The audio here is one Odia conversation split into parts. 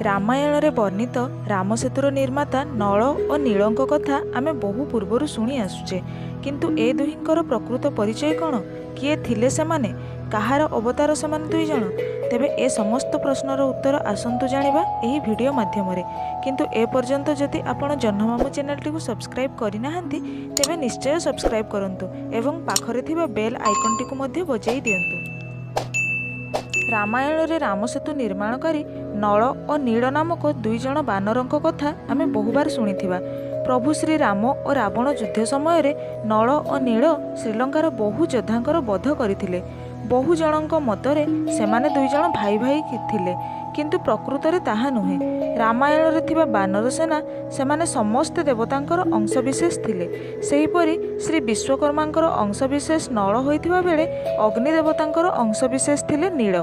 ରାମାୟଣରେ ବର୍ଣ୍ଣିତ ରାମସେତୁର ନିର୍ମାତା ନଳ ଓ ନୀଳଙ୍କ କଥା ଆମେ ବହୁ ପୂର୍ବରୁ ଶୁଣି ଆସୁଛେ। କିନ୍ତୁ ଏ ଦୁହିଁଙ୍କର ପ୍ରକୃତ ପରିଚୟ କ'ଣ? କିଏ ଥିଲେ ସେମାନେ? କାହାର ଅବତାର ସେମାନେ ଦୁଇଜଣ? ତେବେ ଏ ସମସ୍ତ ପ୍ରଶ୍ନର ଉତ୍ତର ଆସନ୍ତୁ ଜାଣିବା ଏହି ଭିଡ଼ିଓ ମାଧ୍ୟମରେ। କିନ୍ତୁ ଏ ପର୍ଯ୍ୟନ୍ତ ଯଦି ଆପଣ ଜହ୍ନମାମୁଁ ଚ୍ୟାନେଲଟିକୁ ସବସ୍କ୍ରାଇବ୍ କରିନାହାନ୍ତି, ତେବେ ନିଶ୍ଚୟ ସବସ୍କ୍ରାଇବ୍ କରନ୍ତୁ ଏବଂ ପାଖରେ ଥିବା ବେଲ୍ ଆଇକନ୍ଟିକୁ ମଧ୍ୟ ବଜାଇ ଦିଅନ୍ତୁ। ରାମାୟଣରେ ରାମସେତୁ ନିର୍ମାଣକାରୀ ନଳ ଓ ନୀଳ ନାମକ ଦୁଇଜଣ ବାନରଙ୍କ କଥା ଆମେ ବହୁବାର ଶୁଣିଥିବା। ପ୍ରଭୁ ଶ୍ରୀ ରାମ ଓ ରାବଣ ଯୁଦ୍ଧ ସମୟରେ ନଳ ଓ ନୀଳ ଶ୍ରୀଲଙ୍କାର ବହୁ ଯୋଦ୍ଧାଙ୍କର ବଧ କରିଥିଲେ। ବହୁ ଜଣଙ୍କ ମତରେ ସେମାନେ ଦୁଇଜଣ ଭାଇ ଭାଇ ଥିଲେ, କିନ୍ତୁ ପ୍ରକୃତରେ ତାହା ନୁହେଁ। ରାମାୟଣରେ ଥିବା ବାନର ସେନା ସେମାନେ ସମସ୍ତେ ଦେବତାଙ୍କର ଅଂଶବିଶେଷ ଥିଲେ। ସେହିପରି ଶ୍ରୀ ବିଶ୍ୱକର୍ମାଙ୍କର ଅଂଶବିଶେଷ ନଳ ହୋଇଥିବା ବେଳେ ଅଗ୍ନି ଦେବତାଙ୍କର ଅଂଶବିଶେଷ ଥିଲେ ନୀଳ।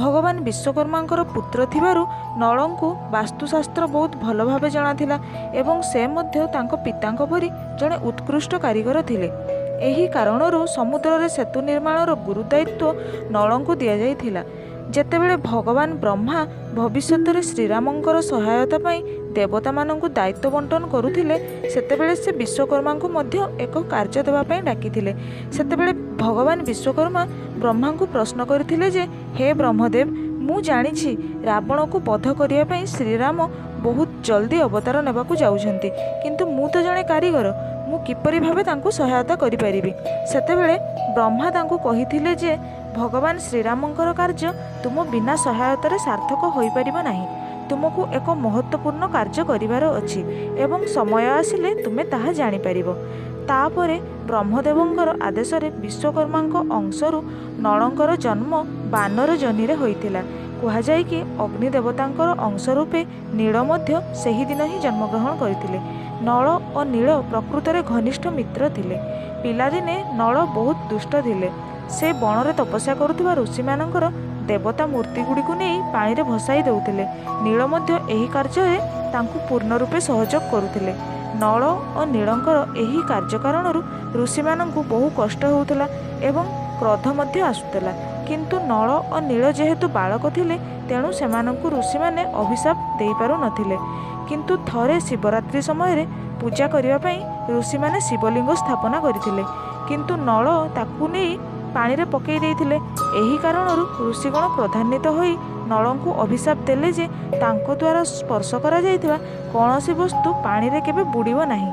ଭଗବାନ ବିଶ୍ୱକର୍ମାଙ୍କର ପୁତ୍ର ଥିବାରୁ ନଳଙ୍କୁ ବାସ୍ତୁଶାସ୍ତ୍ର ବହୁତ ଭଲ ଭାବେ ଜଣାଥିଲା ଏବଂ ସେ ମଧ୍ୟ ତାଙ୍କ ପିତାଙ୍କ ପରି ଜଣେ ଉତ୍କୃଷ୍ଟ କାରିଗର ଥିଲେ। ଏହି କାରଣରୁ ସମୁଦ୍ରରେ ସେତୁ ନିର୍ମାଣର ଗୁରୁଦାୟିତ୍ୱ ନଳଙ୍କୁ ଦିଆଯାଇଥିଲା। ଯେତେବେଳେ ଭଗବାନ ବ୍ରହ୍ମା ଭବିଷ୍ୟତରେ ଶ୍ରୀରାମଙ୍କର ସହାୟତା ପାଇଁ ଦେବତାମାନଙ୍କୁ ଦାୟିତ୍ୱ ବଣ୍ଟନ କରୁଥିଲେ, ସେତେବେଳେ ସେ ବିଶ୍ୱକର୍ମାଙ୍କୁ ମଧ୍ୟ ଏକ କାର୍ଯ୍ୟ ଦେବା ପାଇଁ ଡାକିଥିଲେ। ସେତେବେଳେ ଭଗବାନ ବିଶ୍ୱକର୍ମା ବ୍ରହ୍ମାଙ୍କୁ ପ୍ରଶ୍ନ କରିଥିଲେ ଯେ, ହେ ବ୍ରହ୍ମଦେବ, ମୁଁ ଜାଣିଛି ରାବଣକୁ ବଧ କରିବା ପାଇଁ ଶ୍ରୀରାମ ବହୁତ ଜଲ୍ଦି ଅବତାର ନେବାକୁ ଯାଉଛନ୍ତି, କିନ୍ତୁ ମୁଁ ତ ଜଣେ କାରିଗର, ମୁଁ କିପରି ଭାବେ ତାଙ୍କୁ ସହାୟତା କରିପାରିବି? ସେତେବେଳେ ବ୍ରହ୍ମା ତାଙ୍କୁ କହିଥିଲେ ଯେ, ଭଗବାନ ଶ୍ରୀରାମଙ୍କର କାର୍ଯ୍ୟ ତୁମ ବିନା ସହାୟତାରେ ସାର୍ଥକ ହୋଇପାରିବ ନାହିଁ। ତୁମକୁ ଏକ ମହତ୍ତ୍ୱପୂର୍ଣ୍ଣ କାର୍ଯ୍ୟ କରିବାର ଅଛି ଏବଂ ସମୟ ଆସିଲେ ତୁମେ ତାହା ଜାଣିପାରିବ। ତାପରେ ବ୍ରହ୍ମଦେବଙ୍କର ଆଦେଶରେ ବିଶ୍ୱକର୍ମାଙ୍କ ଅଂଶରୁ ନଳଙ୍କର ଜନ୍ମ ବାନର ଯୋନିରେ ହୋଇଥିଲା। କୁହାଯାଏ କି ଅଗ୍ନି ଦେବତାଙ୍କର ଅଂଶ ରୂପେ ନୀଳ ମଧ୍ୟ ସେହିଦିନ ହିଁ ଜନ୍ମଗ୍ରହଣ କରିଥିଲେ। ନଳ ଓ ନୀଳ ପ୍ରକୃତରେ ଘନିଷ୍ଠ ମିତ୍ର ଥିଲେ। ପିଲାଦିନେ ନଳ ବହୁତ ଦୁଷ୍ଟ ଥିଲେ। ସେ ବଣରେ ତପସ୍ୟା କରୁଥିବା ଋଷିମାନଙ୍କର ଦେବତା ମୂର୍ତ୍ତିଗୁଡ଼ିକୁ ନେଇ ପାଣିରେ ଭସାଇ ଦେଉଥିଲେ। ନୀଳ ମଧ୍ୟ ଏହି କାର୍ଯ୍ୟରେ ତାଙ୍କୁ ପୂର୍ଣ୍ଣ ରୂପେ ସହଯୋଗ କରୁଥିଲେ। ନଳ ଓ ନୀଳଙ୍କର ଏହି କାର୍ଯ୍ୟ କାରଣରୁ ଋଷିମାନଙ୍କୁ ବହୁ କଷ୍ଟ ହେଉଥିଲା ଏବଂ କ୍ରୋଧ ମଧ୍ୟ ଆସୁଥିଲା। କିନ୍ତୁ ନଳ ଓ ନୀଳ ଯେହେତୁ ବାଳକ ଥିଲେ, ତେଣୁ ସେମାନଙ୍କୁ ଋଷିମାନେ ଅଭିଶାପ ଦେଇପାରୁନଥିଲେ। କିନ୍ତୁ ଥରେ ଶିବରାତ୍ରି ସମୟରେ ପୂଜା କରିବା ପାଇଁ ଋଷିମାନେ ଶିବଲିଙ୍ଗ ସ୍ଥାପନା କରିଥିଲେ, କିନ୍ତୁ ନଳ ତାକୁ ନେଇ ପାଣିରେ ପକାଇ ଦେଇଥିଲେ। ଏହି କାରଣରୁ ଋଷିଗଣ କ୍ରୋଧାନ୍ୱିତ ହୋଇ ନଳଙ୍କୁ ଅଭିଶାପ ଦେଲେ ଯେ ତାଙ୍କ ଦ୍ୱାରା ସ୍ପର୍ଶ କରାଯାଇଥିବା କୌଣସି ବସ୍ତୁ ପାଣିରେ କେବେ ବୁଡ଼ିବ ନାହିଁ।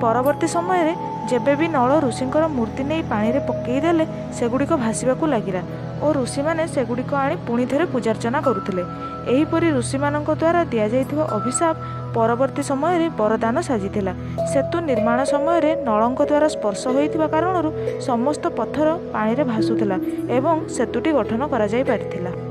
ପରବର୍ତ୍ତୀ ସମୟରେ ଯେବେ ବି ନଳ ଋଷିଙ୍କର ମୂର୍ତ୍ତି ନେଇ ପାଣିରେ ପକାଇ ଦେଲେ, ସେଗୁଡ଼ିକ ଭାସିବାକୁ ଲାଗିଲା ଓ ଋଷିମାନେ ସେଗୁଡ଼ିକ ଆଣି ପୁଣି ଥରେ ପୂଜାର୍ଚ୍ଚନା କରୁଥିଲେ। ଏହିପରି ଋଷିମାନଙ୍କ ଦ୍ୱାରା ଦିଆଯାଇଥିବା ଅଭିଶାପ ପରବର୍ତ୍ତୀ ସମୟରେ ବରଦାନ ସାଜିଥିଲା। ସେତୁ ନିର୍ମାଣ ସମୟରେ ନଳଙ୍କ ଦ୍ୱାରା ସ୍ପର୍ଶ ହୋଇଥିବା କାରଣରୁ ସମସ୍ତ ପଥର ପାଣିରେ ଭାସୁଥିଲା ଏବଂ ସେତୁଟି ଗଠନ କରାଯାଇ ପାରିଥିଲା।